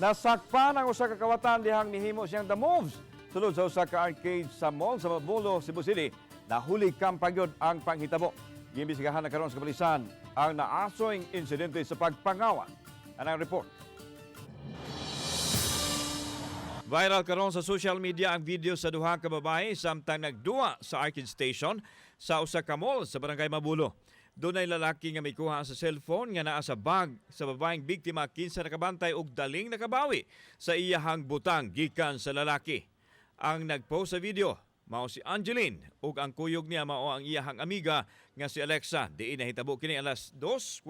Nasakpan ang usa ka kawatan dihang nihimo siyang the moves. Sulod sa usa ka arcade sa mall sa Mabulo, Cebu City. Nahuli kang pagyod ang panghitabo. Giimbestigahan na karon sa kapulisan ang naasoing insidente sa pagpangawat. Anang report. Viral karon sa social media ang video sa duha ka babae samtang nagduwa sa arcade station sa usa ka mall sa Barangay Mabulo. Dunay lalaki nga mikuha sa cellphone nga naa sa bag sa babaeng biktima kinsa nakabantay og daling nakabawi sa iyahang butang gikan sa lalaki. Ang nagpost sa video mao si Angeline ug ang kuyog niya mao ang iyahang amiga nga si Alexa. Diin nahitabo kini alas 2:04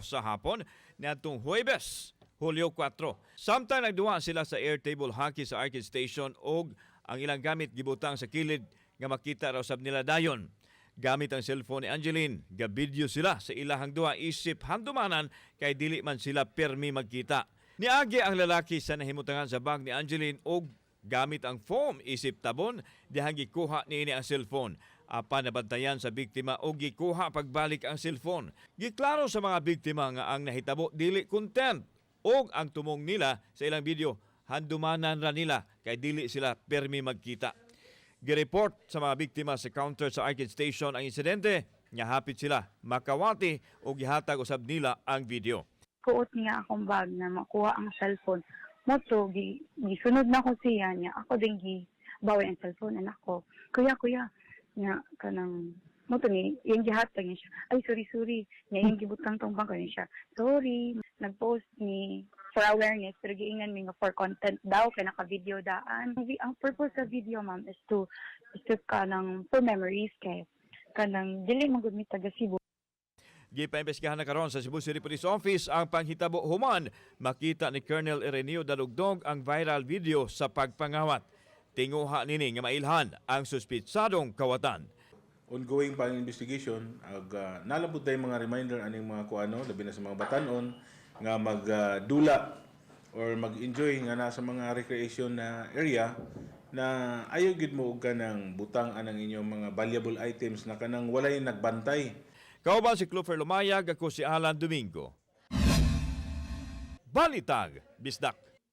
sa hapon niadtong Huwebes, Hulyo 4. Samtang nagduwa sila sa air table hockey sa arcade station og ang ilang gamit gibutang sa kilid nga makita raw sab nila dayon. Gamit ang cellphone ni Angeline, gabidyo sila sa ilahang duwa isip handumanan kay dili man sila permi magkita. Niagi ang lalaki sa nahimutangan sa bag ni Angeline og gamit ang foam isip tabon dihang gikuha niini ang cellphone. Apan nabantayan sa biktima og gikuha pagbalik ang cellphone. Giklaro sa mga biktima nga ang nahitabo dili content og ang tumong nila sa ilang video handumanan ra nila kay dili sila permi magkita. Gireport sa mga biktima sa counter sa arcade station ang insidente nga hapit sila makawati o gihatag usab nila ang video. Kuot niya akong bag na makuha ang cellphone. Mao to, gisunod na ko siya niya. Ako din gi bawi ang cellphone anak ko. "Kuya, kuya." Niya kanang mao to ni iyang gihatag niya siya. "Ay, sorry, sorry." Niya iyang gibutang tong bag niya siya. "Sorry." Nag-post ni for awareness pero giingan mi nga for content daw kay naka-video daan. Ang purpose sa video, ma'am, is to kanang for memories kay kanang dili man gud mi taga Cebu. Gipaimbestigahan na karon sa Cebu City Police Office ang panghitabo human makita ni Colonel Ireneo Dalugdog ang viral video sa pagpangawat. Tinguha nini nga mailhan ang suspitsadong kawatan. Ongoing pa ang investigation ag nalabot day mga reminder aning mga kuano, labi na sa mga batanon nga magdula or mag-enjoy nga nasa mga recreation na area na ayaw gid mo og kanang butang anang inyong mga valuable items na kanang walay nagbantay. Kauban si Clover Lumayag, ako si Alan Domingo. Balitag, Bisdak.